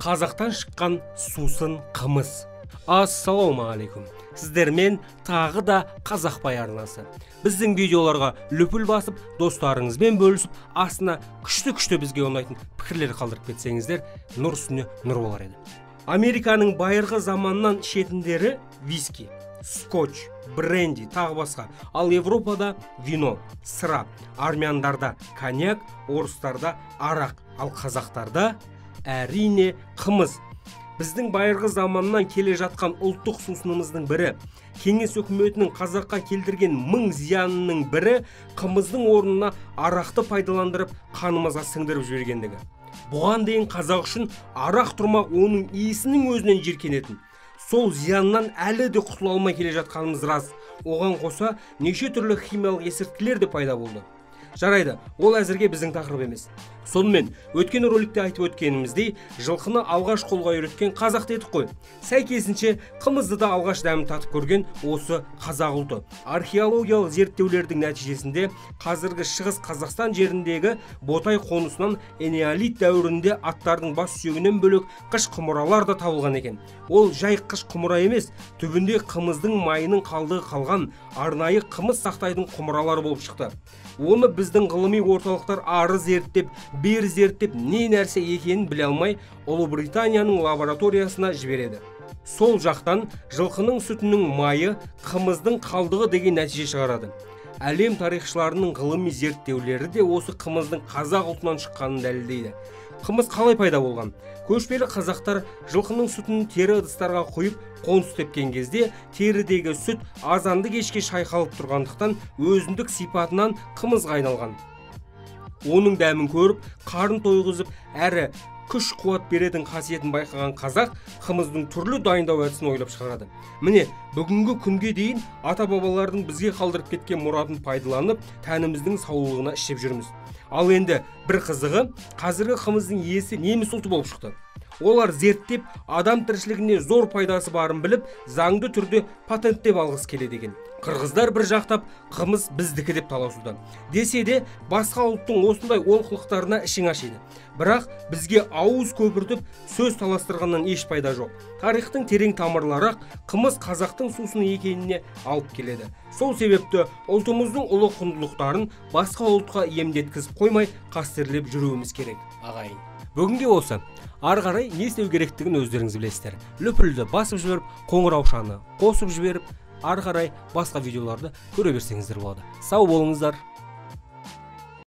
Қазақтан шыққан сусын қымыз. Ассалаумағалейкум. Сіздермен тағы да Қазақбай арнасы. Біздің видеоларға лүпіл басып, достарыңызбен бөлісіп, астына күшті-күшті бізге ұнайтын пікірлер қалдырып кетсеңіздер, нұр үстіне нұр болар еді. Американың байырғы заманнан ішетіндері виски, скотч, бренди, тағы басқа. Ал Европада вино, сыра, армяндарда коньяк, орыстарда арақ, ал қазақтарда әрине қымыз. Біздің байырғы заманнан келе жатқан ұлттық сусынымыздың бірі, Кеңес үкіметінің қазаққа келтірген мың зиянының бірі қымыздың орнына арақты пайдаландырып қанымызға сіңдіріп жібергендігі. Бұған дейін қазақ үшін арақ тұрмақ оның иісінің өзінен жиіркенетін. Сол зияннан әлі де құтыла алмай келе жатқанымыз рас. Оған қоса неше түрлі химиялық есірткілер де пайда болды. Жарайды, ол әзірге біздің тақырып емес. Сонымен, өткен роликте айтып өткеніміздей, жылқыны алғаш қолға үйреткен қазақ дедік қой. Сәйкесінше, қымызды да алғаш дәмін татып көрген осы қазақ ұлты. Археологиялық зерттеулердің нәтижесінде қазіргі Шығыс Қазақстан жеріндегі Ботай қонысынан энеолит дәуірінде аттардың бас сүйегінен бөлек қыш құмыралар да табылған екен. Ол жай қыш құмыра емес, түбінде қымыздың майының қалдығы қалған арнайы қымыз сақтайтын құмыралар болып шықты. Оны біздің ғылыми орталықтар ары зерттеп, бері зерттеп, не нәрсе екенін біле алмай, Ұлыбританияның лабораториясына жібереді. Сол жақтан жылқының сүтінің майы қымыздың қалдығы деген нәтиже шығарады. Әлем тарихшыларының ғылыми зерттеулері де осы қымыздың қазақ ұлтынан шыққанын дәлелдейді. Қымыз қалай пайда болған? Көшпелі қазақтар жылқының сүтін тері ыдыстарға құйып қоныс тепкен кезде терідегі сүт азанды кешке шайқалып тұрғандықтан өзіндік сипатынан қымызға айналған. Оның дәмін көріп, қарын тойғызып, әрі күш қуат беретін қасиетін байқаған қазақ қымыздың түрлі дайындау әдісін ойлап шығарады. Міне, бүгінгі күнге дейін ата-бабалардың бізге қалдырып кеткен мұратын пайдаланып, тәніміздің саулығына ішіп жүрміз. Ал енді бір қызығы, қазіргі қымыздың иесі неміс ұлты болып шықты. Олар зерттеп, адам тіршілігіне зор пайдасы барын біліп, заңды түрде патенттеп алғысы келеді екен. Қырғыздар бір жақтап, қымыз біздікі деп таласуда. Десе де, басқа ұлттың осындай олқылықтарына ішің ашиды. Бірақ бізге ауыз көпіртіп, сөз таластырғаннан еш пайда жоқ. Тарихтың терең тамырлары қымыз қазақтың сусыны екеніне алып келеді. Сол себепті ұлтымыздың ұлы құндылықтарын басқа ұлтқа иемдеткізіп қоймай, қастерлеп жүруіміз керек, ағайын. Бүгінге осы. Ары қарай не істеу керектігін өздеріңіз білесіздер. Лүпілді басып жіберіп, қоңыраушаны қосып жіберіп, ары қарай басқа видеоларды көре берсеңіздер болады. Сау болыңыздар.